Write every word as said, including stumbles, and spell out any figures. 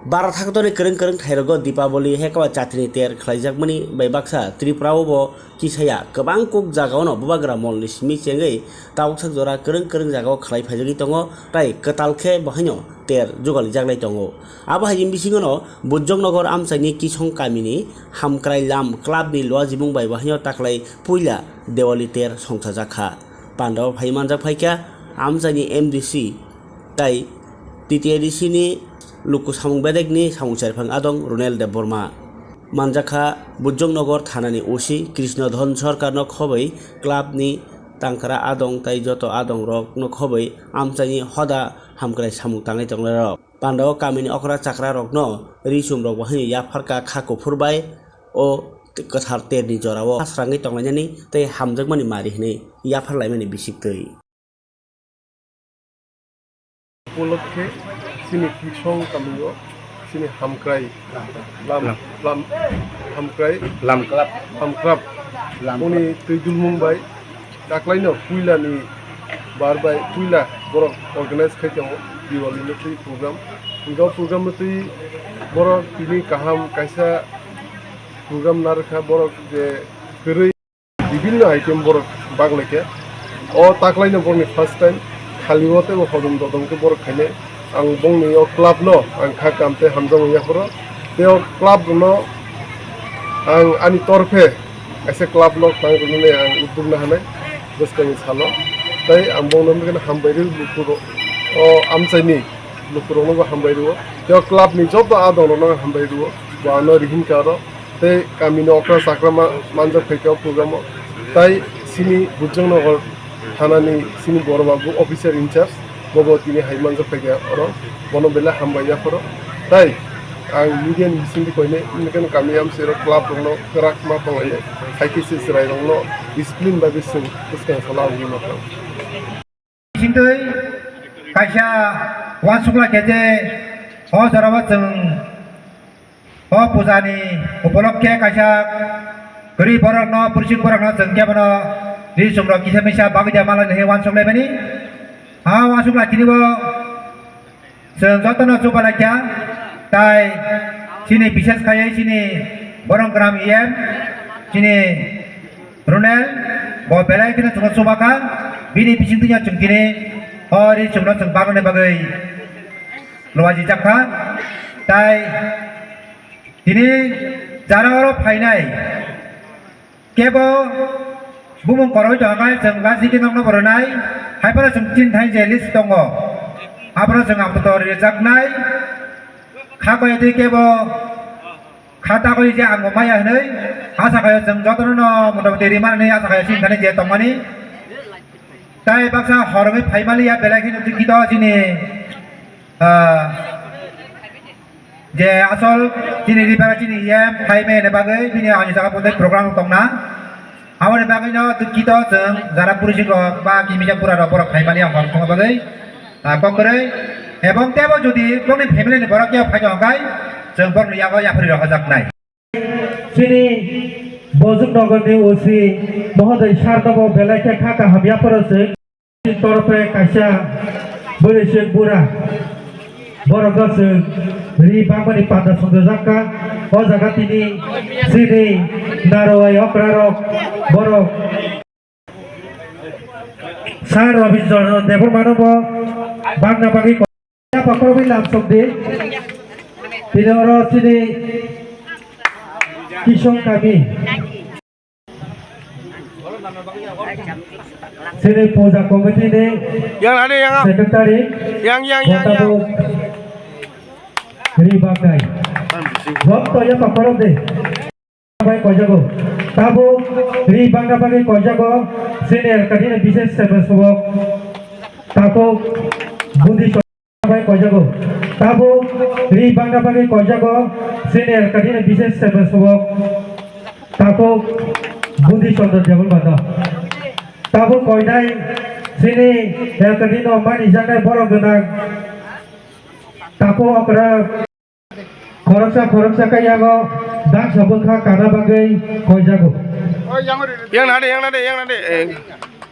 Bharat hakotorni kwrwng kwrwng thairogo Deepavali hekaba chatini ter khlaijakmani bai baksa Tripura o bo kisaya kwbang kuk jagao no bubagra molni simi chengwi tabuksak jora kwrwng kwrwng jagao khlai phaijagwi tongo, tai kwtal khe bo haino ter jugalijak lai tongo. Abo hai bisingo no Bujjong Nogor amchaini Kisong kamini Hamkrai Lam club ni luajimung bai bo haino taklai puila Diwali ter songchajak kha. Pandao phai manjak phaikha amchaini M D C tai T T A D C ni luku samung bedekni samung cherphang adong Runel Debbarma. Manjakha Bujjong Nogor thanani O C Krishna Dhon Sarkar no khobwi club ni tangkra adong tai joto adong rok no khobwi amchaini hoda hamkrai samung tangwi tongnai rok. Pandao kamini okra chakra rok no ri chum rok bo haino yapharkha kha kuphur bai o kwthar terni jorao asrangwi tonglainani tei hamjakmani mari hinwi yaphar laimani bisik twi. Upolokhe chini Kisong kamio chini Hamkrai Lam, Lam. Lam, Hamkrai Lam Club. Lam Club. Lam Club. Boni twi dulmung bai taklaino puilani bar bai puila borok organize khai tongo Diwali no twi program. Hwnkhe o program no twi borok tini kaham kaisa program narwkha borok je kwrwi. Bibinno item borok baglaikha. O taklaino borokni first time. Khali o teibo hodom dodom khe borok khainai. Ang bongni o club no ang kha kam tei hamjakmani yapharo. Tei o club no ang ani torphe kaisa club no tang rwnani ang udduk nahanai bwskangni salo. Tei ang bongno hambai rw lukurok o amchaini lukurokno bo hambai rwo. Tei o club ni joto adongrokno ang hambai rwo. Bo ano rihinkha oro. Tei kamini okra chakra ma-, manjak phaikha o program o. Tai sini Bujjong Nogor thanani sini boro babu officer in charge, bobo tini hai manjak phaikha oro, bono belai hambai yapharo. Tai ang media ni bisingtwi koinai, indikeno kami amsero club rokno kwrak ma tonglainai, hai khe se chwrai rokno discipline bai bising bwskang sala wngwi ma thang. Bisingtwi kaisa uansukla khe je o jorao chwng o pujani upolokhe kaisa kwrwi borokno, pursing borokno chwng khe bono ri chumrok kisa misa bagwi da malai hinwi uansuk laimani. A uansukla tinibo chwng jotono chubalaikha, tai chini bises khaiwi chini Boronggram E M chini Runel, bo belai kheno chwngno chubakha, bini bisingtwi chwng tini o ri chumno chwng bagwi bagwi luajijakha. Tai tini jara oro phainai kebo bumung koroi tongkha, chwng last week nokno bo rwnai, hai phano chwng tin thai je list tongo, abono chwng apato rijaknai, kha koi twi kebo. Kha tagwi je ang bo maya hinwi asa khaio, chwng jotono no motamoti rima hinwi asa khaio, chini thani je tongmani. Tai baksa horwi phaimaliya belai kheno twi kito chini, ah, je asol chini ribara chini E M phaimani bagwi bini ani jaga pondai program tongna. Aboni bagwino dukkhito chwng jara purising rok ba kimisa pura rok borok phaimani ang hor thangna bagwi, ah, kok kwrwi. Ebong tebo jodi bongni family ni borok khe phaino hwnkhe chwng borokni yago yapri rok hajak nai. Chini Bojong Nogor ni O C mohoday sir no bo belai khe kha kaham yapharo chwng. Torpe kaisa bwrwi se bura. Borok no chwng ri bangmani panda songjajakha. O jaga tini chini narwai okra rok borok. Sir Robindra Debbarma no bo bangna bagwi ko-, ya pakhorwi lam sokdi. Tini oro chini Kisong kami. Chini puja committee ni Yang nani yang ah. Secretary. Yang, yang, yang, yang. Tabuk ri bagai. Joto ya pakorok de. Bai kojago. Tabuk ri bagna bagwi kojago. Senior kadina bises sebe subok. Tabuk budi bai kojago. Tabuk ri bagna bagwi kojago, sini L K D ni bises sebe subok. Tabuk Budi Chandra Debbarma no. Tabuk koinai sini L K D no mani janai borok gwnang. Tabuk okra khoroksa khoroksa kaiyago dangsa bwkha kana bagwi koijago. Yang nade, yang nade, yang nade. Eh.